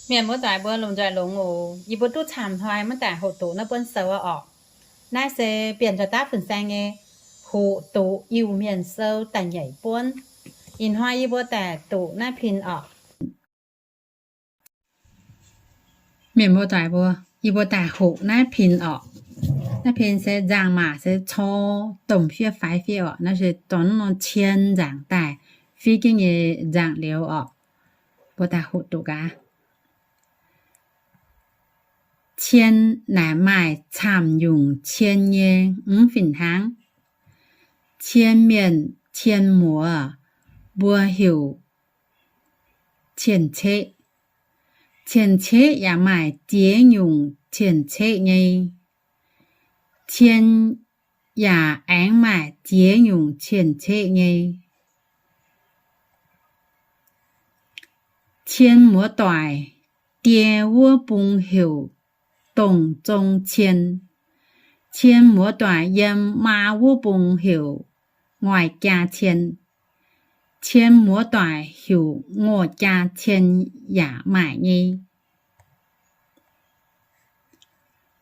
Mienh muoz-doic mbuo lomh nzoih longx oc. Yie mbuo duqv camv hnoi maiv daaih hoqc doqc naaiv buonv sou aqv orqc. Naaiv se Bienh Caux Daav Fin-Saeng nyei hoqc doqc Iu-Mienh sou da'nyeic buonv. Ih hnoi yie mbuo daaih doqc naaiv pin orqc. Mienh muoz-doic mbuo, yie mbuo daaih hoqc naaiv pin orqc. Naaiv pin se nzangc-maac se cou domh fiev faix fiev orqc. Naaiv se dorh norm cien nzaangc daaih fiev jienv nyei nzangc-liuz orqc. Mbuo daaih hoqc doqc gaax. Cien naaic maaih camv nyungc cien nyei mv fih hnangv. Cien mienh cien muoz mbuo heuc cien-ceqv. Cien-ceqv yaac maaih ziex nyungc cien-ceqv nyei. Cien yaac aengx maaih ziex nyungc cien-ceqv nyei. Cien muoz-doic die wuov bung heuc dongh zong cien. Cien muoz-doic yiem maa wuov bung heuc ngoic jaa cien. Cien muoz-doic heuc ngoh jaa cien yaac maaih nyei.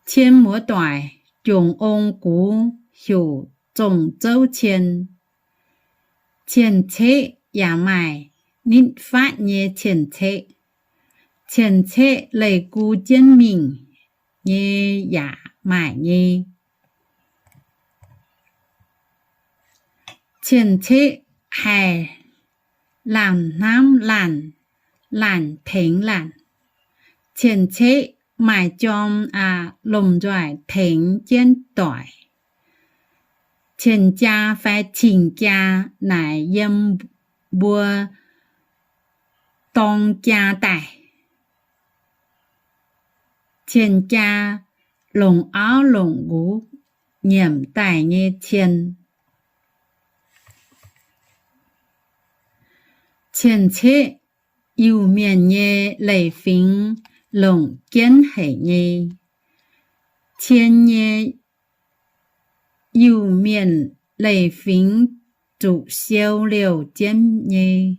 Cien muoz-doic jongc ong gux heuc zong zouv cien. Cien-ceqv yaac maaih nitv fatv nyei cien-ceqv. Cien-ceqv leih gu jienv mingh nyei yaac maaih nyei. Cien-ceqv haih laanh hnamv laanh, laanh tengx laanh. Cien-ceqv maaih jorm aqv, lomh nzoih tengx jienv doic. Cien-jaa fai cing-jaa naaic yiem mbuo dorng jaa daaih. Cien-jaa longc auv longc nqux nyiemc daaih nyei cien. Cien-ceqv Iu-Mienh nyei leiz-fingx longc jienv haic nyei. Cien nyei Iu-Mienh leiz-fingx zuqc siou liouh jienv nyei.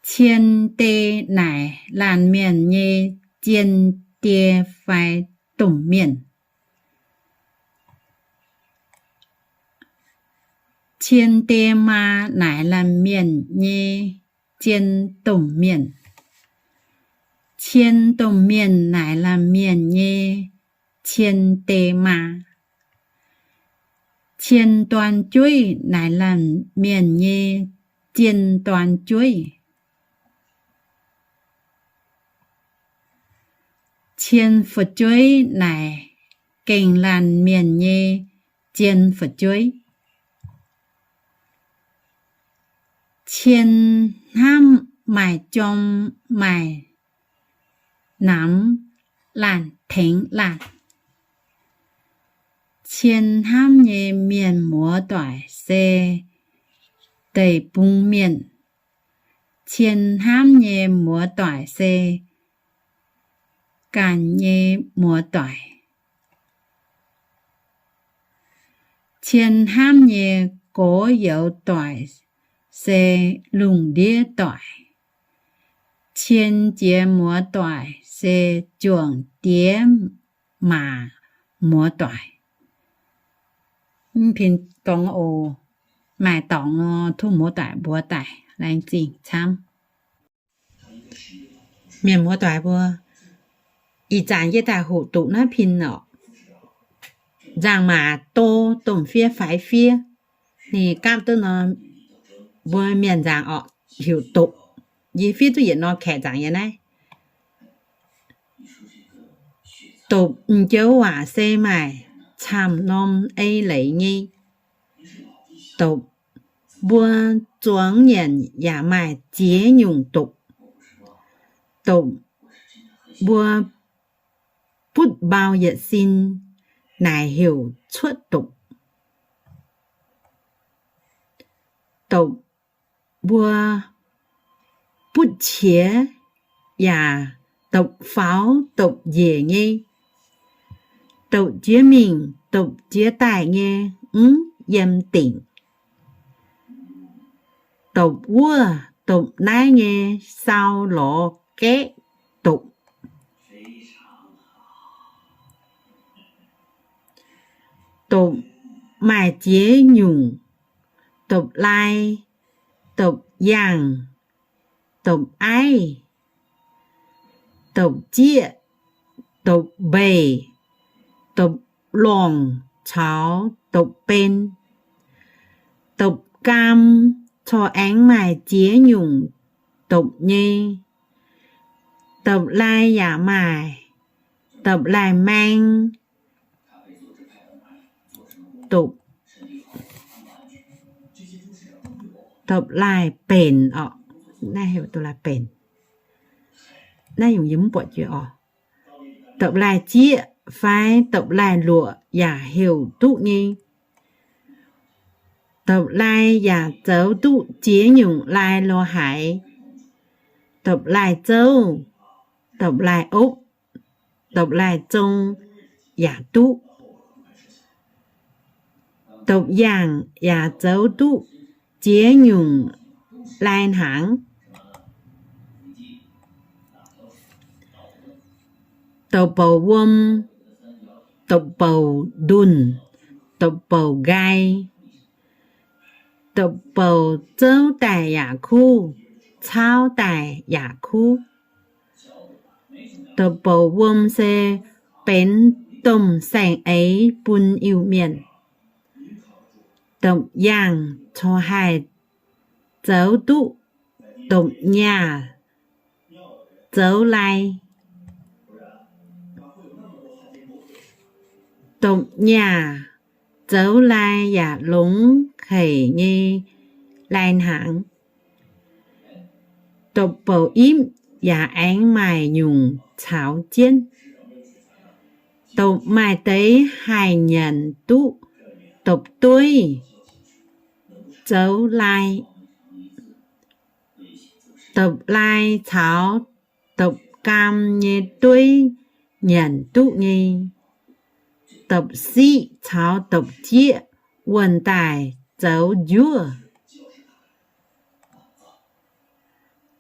Cien-die naaic laanh mienh nyei zien-die fai domh mienh. Cien-die maa naaic laanh mienh nyei zien domh mienh. Cien domh mienh naaic laanh mienh nyei cien-die maa. Cien dorn-jueiv naaic laanh mienh nyei zien dorn-jueiv. Cien fu'jueiv naaic gengh laanh mienh nyei zien fu'jueiv. Cien hnamv maaih jorm maaih namx, laanh tengx laanh. Cien hnamv nyei mienh muoz-doic se deic-bung mienh. Cien hnamv nyei muoz-doic se ganh nyei muoz-doic. Cien hnamv nyei gorx-youz doic se lungh ndiev doic. Cien jiex muoz-doic se juangc diex maac muoz-doic. Mv pin dongx oc. Maaih dorngx nor, tov muoz-doic mbuox daaih, laengz zingh camv. Mienh muoz-doic mbuo, ih zanc yie daaih hoqc doqc naaiv pin orqc. Nzangc-maac do domh fiev faix fiev. Ninh gapv duqv nor, mbuo mienh nzangc orqc, heuc dopc. Yie fiev duqv yietc norm kaeqv nzangc yie naaiv. Dopc m'joux waac se maaih camv norm ei leiz nyei. Dopc mbuo zuangx nyanc yaac maaih ziex nyungc dopc. Dopc mbuo butv mbau yietc sin naaic heuc cuotv dopc. Dopc mbuo butv qiex yaac dopc faaux dopc njiec nyei. Dopc jiex mingh dopc jiex daaih nyei mv yiem dingc. Dopc wuov dopc naaiv nyei sau lorz gaeqv. Dopc maaih ziex nyungc: dopc-lai, dopc-yaangh, dopc-aiv, dopc-zieqv, dopc-mbeih, dopc-longh caux dopc-ben. Dopc-gaam corc aengx maaih ziex nyungc dopc nyei. Dopc-lai yaac maaih: dopc-lai-maeng, dopc-lai-benc, dopc-lai-zieqv fai dopc-lai-luoqc yaac heuc duqv nyei. Dopc-lai yaac zoux duqv ziex nyungc lai lorz haiz: dopc-lai-zouv, dopc-lai-opv, dopc-lai-zong yaac duqv. Dopc-yaangh yaac zoux duqv ziex nyungc lai hnaangx: dopc-bouc wuom, dopc-bouc ndunh, dopc-bouc nqaai. Dopc-bouc zouv daaih yaac kuv, cauv daaih yaac kuv. Dopc-bouc wuom se benx domh saeng-eix bun Iu-Mienh. Dopc-yaangh corc haih zoux duqv dopc-nyaah zoux lai. Dopc-nyaah zoux lai yaac longx haic nyei lai hnaangx. Dopc-bouc ipv yaac aengx maaih nyungc caux jienv. Dopc maaih deix haih nyanc duqv dopc-dueiv zoux lai. Dopc-lai caux dopc-gaam nyei dueiv nyanc duqv nyei. Dopc-siqv caux dopc-zieqv wuonh daaih zoux njuov.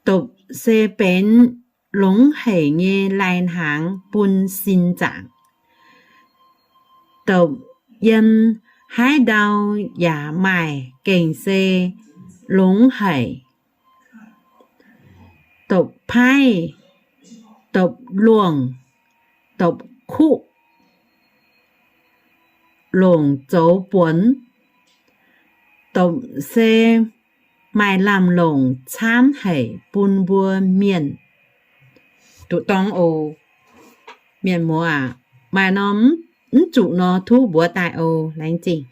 Dopc se benx longx haic nyei lai hnaangx bun sin zaangc. Dopc yiem haaix ndau yaac maaih gengh se longx haic. Dopc-paaiv, dopc-luongh, dopc-kuqv longc zoux buonx. Dopc se maaih lamh longc camv haic bun mbuo mienh. Duqv dongh oc. Mienh muoz aac, maaih norm mv zuqc nor tov mbuox daaih oc. Laengz zingh.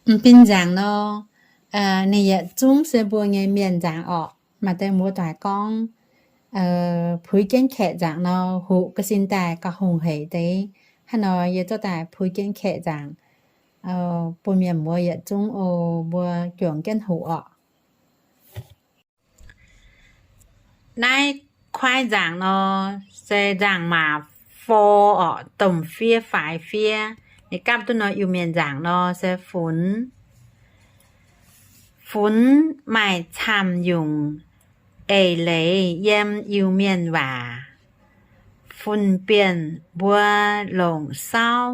M'din nzaangc nor, ninh yietc zungv se mbuo nyei mienh nzaangc orqc. Maaih deix mbuo doic gorngv, puix jienv Kaeqv nzaangc nor, hoqc ga'sin daaih gauh hungh hec deix. Hnangv nor yie zorqv daaih puix jienv Kaeqv nzaangc bun mienh muoz yietc zungv oc. Mbuo juangc jienv hoqc orqc. Naaiv kuaaiv nzaangc nor, se nzaangc-maac Fo orqc, domh fiev faix fiev. Ninh gapv duqv nor Iu-Mienh nzaangc nor se funx. Funx maaih camv nyungc eix leiz yiem Iu-Mienh waac. Funx bienh mbuo longc sauv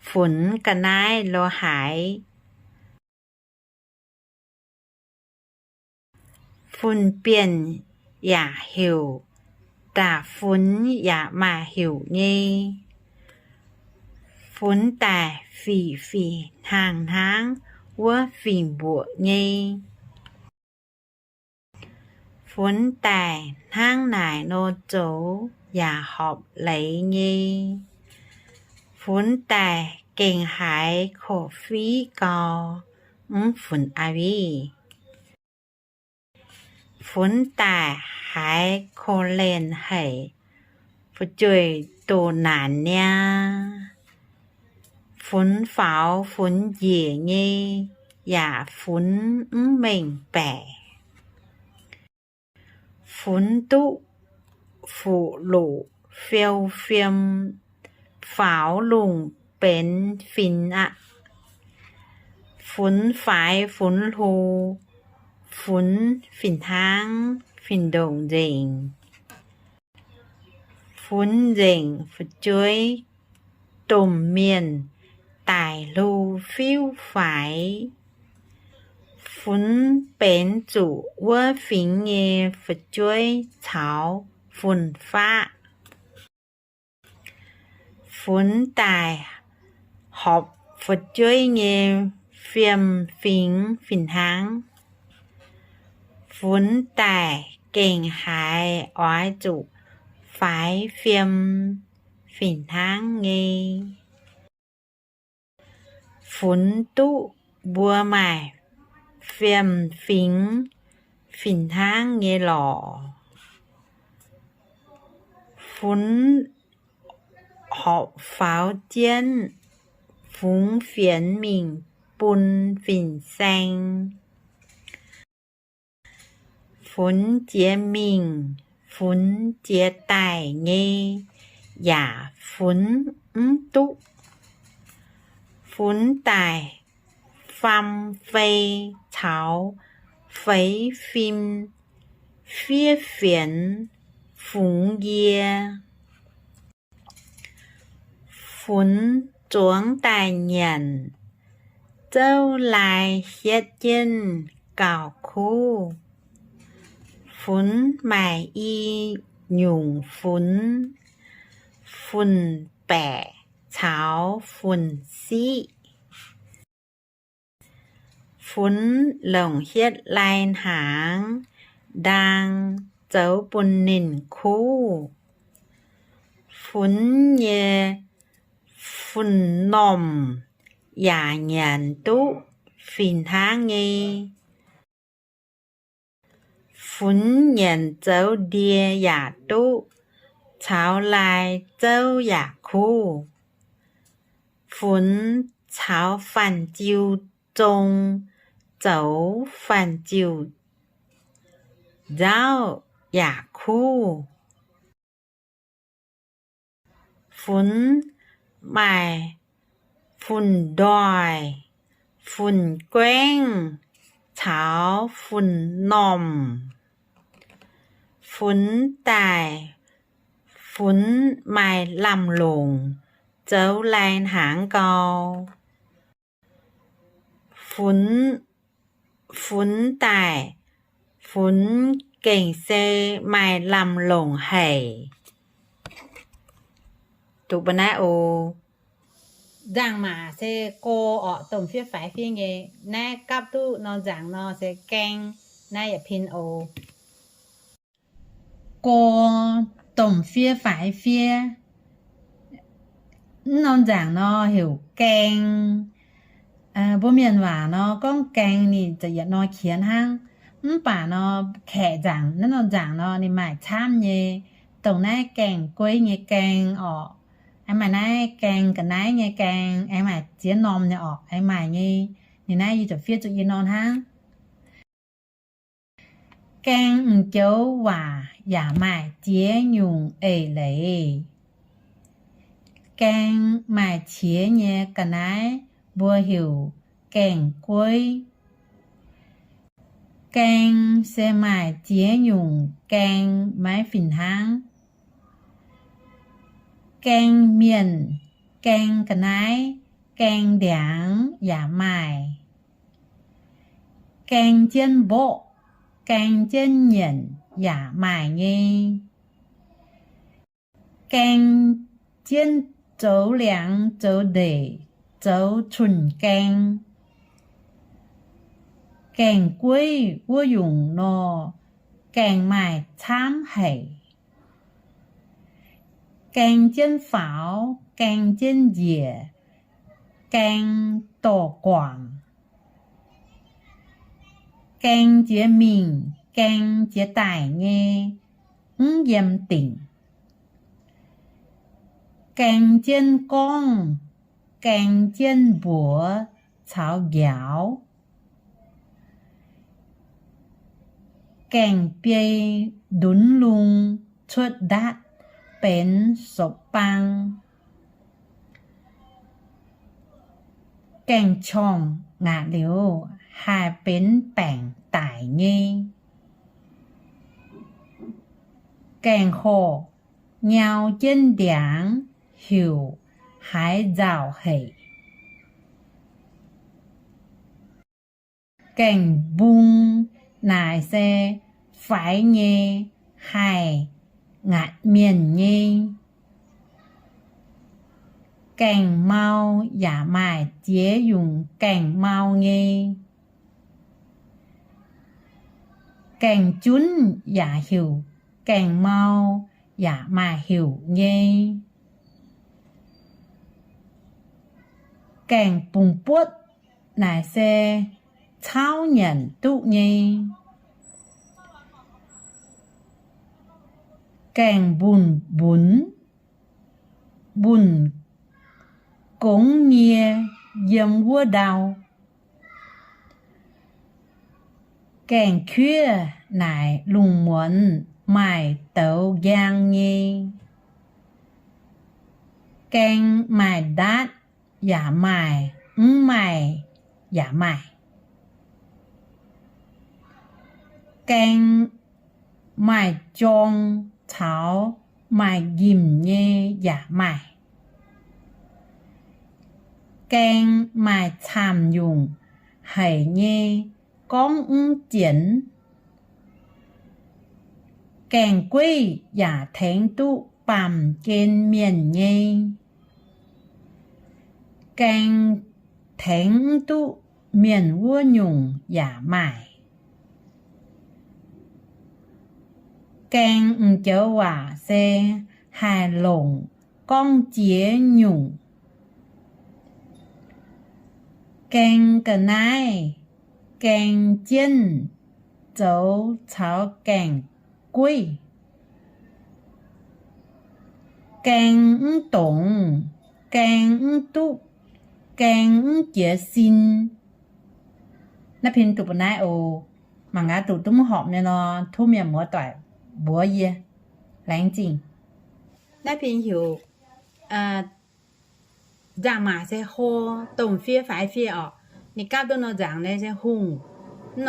funx ga'naaiv lorz haaix. Funx bienh yaac heuc, da'funx yaac maaih heuc nyei. Funx daaih fih fih hnaangx hnangv wuov fingx mbuoqc nyei. Funx daaih hnangv naaic nor zoux yaac horpc leiz nyei. Funx daaih gengh haiz korv-fiqv gau, mv funx aa viv. Funx daaih haiz korv-lienh haic, fu'jueiv doh naanc niaa. Funx faaux funx njiec nyei, yaac funx mv mengh baeqc. Funx duqv fuqv-loqc fiou fiem, faaux lungh benx fin aqv. Funx faix funx hlo, funx fih hnangv fin-ndongc nzengc. Funx nzengc fu'jueiv domh mienh daic hlo fiuv-faix. Funx benx zuqc wuov fingx nyei fu'jueiv caux fun-faqv. Funx daic horpc fu'jueiv nyei fiem-fingx fih hnangv. Funx daic gengh haiz oix zuqc faix fiem fih hnangv nyei. Funx duqv mbuo maaih fiem-fingx fih hnangv nyei lorqc. Funx horpc faaux jienv, fungx fienx mingh bun fin-saeng. Funx jiex mingh, funx jiex daaih nyei, yaac funx mv duqv. Funx daaih faam fei caux feix fim, fiev fienx fungx yie. Funx zuangx daaih nyanc, zouv lai hietv jienv gauh kuv. Funx maaih i nyungc funx, fun-baeqc caux fun-siqv. Funx longc hietv lai hnaangx ndaang zoux bun ninh kuv. Funx nyei fun-normh yaac nyanc duqv fih hnangv nyei. Funx nyanc zoux ndie yaac duqv, caux lai zouv yaac kuv. Funx caux fan-ziu zong, zoux fan-ziu nzauv yaac kuv. Funx maaih fun-ndoih, fun-guengv caux fun-normh. Funx daaih, funx maaih lamh longc zoux lai hnaangx gau. Funx, funx daaih, funx gengh se maaih lamh longc haic. Duqv mbuo naaiv oc. Nzangc-maac se go orqc, domh fiev faix fiev nyei. Naaiv gapv duqv norm nzangc nor se gaeng. Naaiv yietc pin oc. Go, domh fiev faix fiev. Mv norm nzangc nor heuc gaeng. Mbuo mienh waac nor gorngv gaeng ninh ziouc yietc nor qiex hnangv. Mv baac nor kaeqv nzangc naaiv norm nzangc nor ninh maaih camv nyei. Dongh naaiv gaeng-gueiv nyei gaeng orqc. Aengx maaih naaiv gaeng ga'naaiv nyei gaeng, aengx maaih ziex norm nyei orqc, aengx maaih nyei. Ninh naaiv yie ziouc fiev zuqc yie nor hnangv. Gaeng m'joux waac yaac maaih ziex nyungc eix leiz. Gaeng maaih qiex nyei ga'naaiv mbuo heuc gaeng-gueiv. Gaeng se maaih ziex nyungc gaeng maiv fih hnangv. Gaeng mienh, gaeng ga'naaiv, gaeng ndiangx yaac maaih. Gaeng jienv mboqv, gaeng jienv nyienc yaac maaih nyei. Gaeng jienv zoux liangx zoux ndeic, zoux cun-gaeng. Gaeng-gueiv wuov nyungc nor, gaeng maaih camv haic. Gaeng jienv faaux, gaeng jienv njiec, gaeng dorh guangc. Gaeng jiex mingh, gaeng jiex daaih nyei, mv yiem dingc. Gaeng jienv gorngv, gaeng jienv mbuox caux njaaux. Gaeng biei ndunx lung cuotv ndatv benx sopv-baang. Gaeng-qorngc ngaatc liuz haih benx baengc daic nyei. Gaeng-horqc nyau jienv ndiangx heuc haaix nzauh haic. Gaengh mbung naaic se faix nyei, haih ngaatc mienh nyei. Gaengh mau yaac maaih ziex nyungc gaengh mau nyei. Gaengh junv yaac heuc gaengh mau, yaac maaih heuc nyei. Gaengh bungx buotv naaic se cauv nyanc duqv nyei. Gaengh mbunh mbunx, mbunh gongx nie yiem wuov ndau. Gaengh kuiev naaic lungh muonz maaih douz njang nyei. Gaeng maaih ndaatv yaac maaih, mv maaih yaac maaih. Gaeng maaih jorng caux maaih njimc nyei yaac maaih. Gaeng maaih camv nyungc haic nyei, gorngv mv zienx. Gaeng gueiv yaac tengx duqv baamh gen mienh nyei. Gaeng tengx mv duqv mienh wuov nyungc yaac maaih. Gaeng m'joux waac se haih longc gorngv jiex nyungc. Gaeng ga'naaiv, gaeng jienv zoux caux gaeng gueiv. Gaeng mv dongz, gaeng mv duqv, gaeng mv jiez sin. Naaiv pin duqv mbuo naaiv oc. Mangc gaax duqv duqv mv horpc nyei nor, tov mienh muoz-doic mbuox yie. Laengz zingh. Naaiv pin heuc nzaangc-maac se hlo, domh fiev faix fiev orqc. Ninh gapv duqv norm nzaangc naaiv se hungh. Mv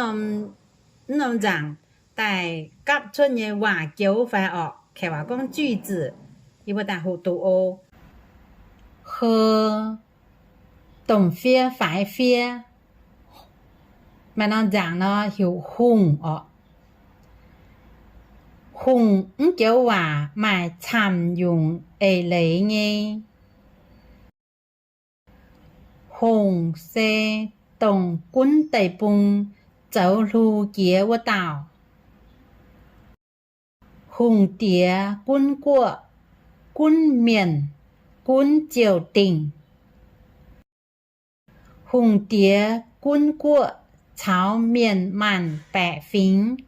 norm nzaangc daaih gapv cuotv nyei waac joux fai orqc, kaeqv waac gorngv 句子, yie mbuo daaih hoqc doqc oc. Hlo, domh fiev faix fiev. Maaih norm nzaangc nor heuc hungh orqc. Hungh mv joux waac maaih camv nyungc eix leiz nyei. Hungh se dongh gunv deic-bung zoux hlu jiex wuov dauh. Hungh diex gunv guoqv, gunv mienh, gunv ziou-dingh. Hungh diex gunv guoqv caux mienh maanc baeqc fingx.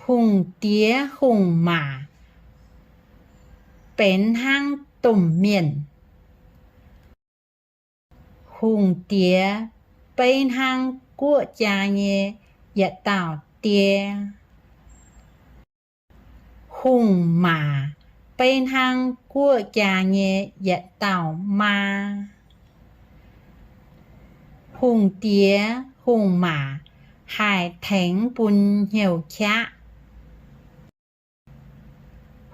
Hungh diex hungh maac benx hnangv domh mienh. Hungh diex beiv hnangv guoqv jaa nyei yietc dauh die. Hungh maac beiv hnangv guoqv jaa nyei yietc dauh maa. Hungh diex hungh maac haih tengx bun hnyouv qaqv.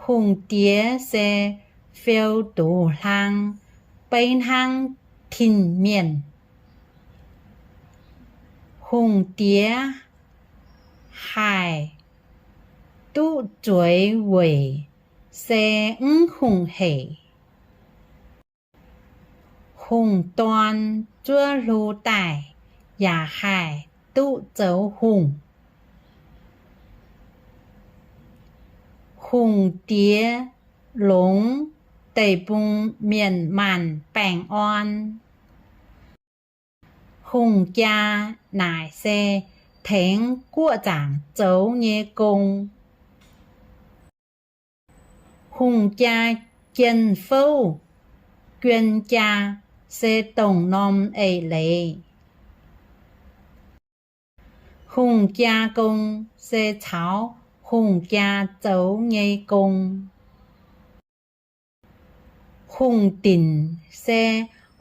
Hungh diex se fiou duqv hlang beiv hnangv tin-mienh. Hungh diex haih duqv zueiz weic se mv hungh heic. Hungh dorn zuov hlu daaih yaac haih duqv zoux hungh. Hungh diex longx deic-bung mienh maanc baengh orn. Hungh jaa naaic se tengx guoqv zaangc zoux nyei gong. Hungh jaa jien-fouv, juon jaa se dongh norm eix leiz. Hungh jaa gong se caux hungh jaa zoux nyei gong. Hungh dinc se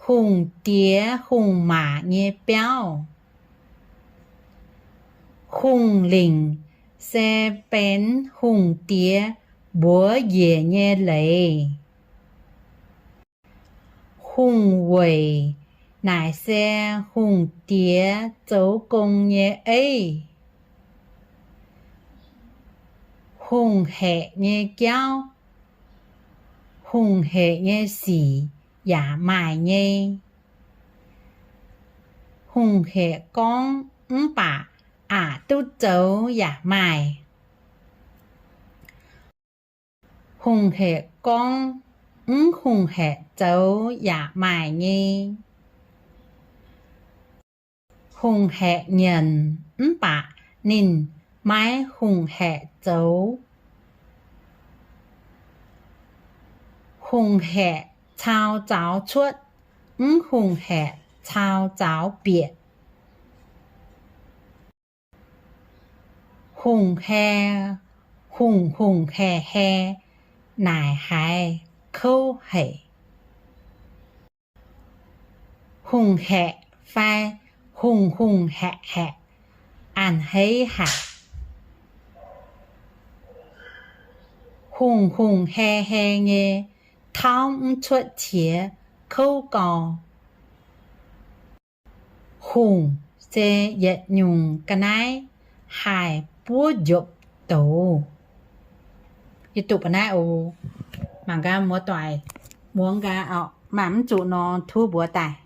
hungh diex hungh maac nyei biauv. Hungh lingc se benx hungh diex mbuox njiec nyei leiz. Hungh weic Naaic se hungh diex zoux gong nyei eiv. Hungh haeqc nyei jauv, hungh haeqc nyei sic yaac maaih nyei. Hungh haeqc gorngv mv baac aqc duqv zoux yaac maaih. Hungh haeqc gorngv mv hungh haeqc zoux yaac maaih nyei. Hungh haeqc nyienc mv baac ninh maiv hungh haeqc zoux. Hungh haeqc cau zaux cuotv, mv hungh haeqc cau zaux bieqc. Hungh hae, hungh hungh hae hae, naaic haiz kouv haic. Hungh haeqc fai hungh hungh haeqc haeqc, a'hneiv haic. Hungh hungh hae hae nyei, tauv mv cuotv qiex, kouv gau. Hungh se yietc nyungc ga'naaiv haih buov njopv douz. Yie duqv ba'naaiv oc. Mangc gaax muoz-doic, muangx gaax oc. Maaih mv zuqc nor, tov mbuox daaih.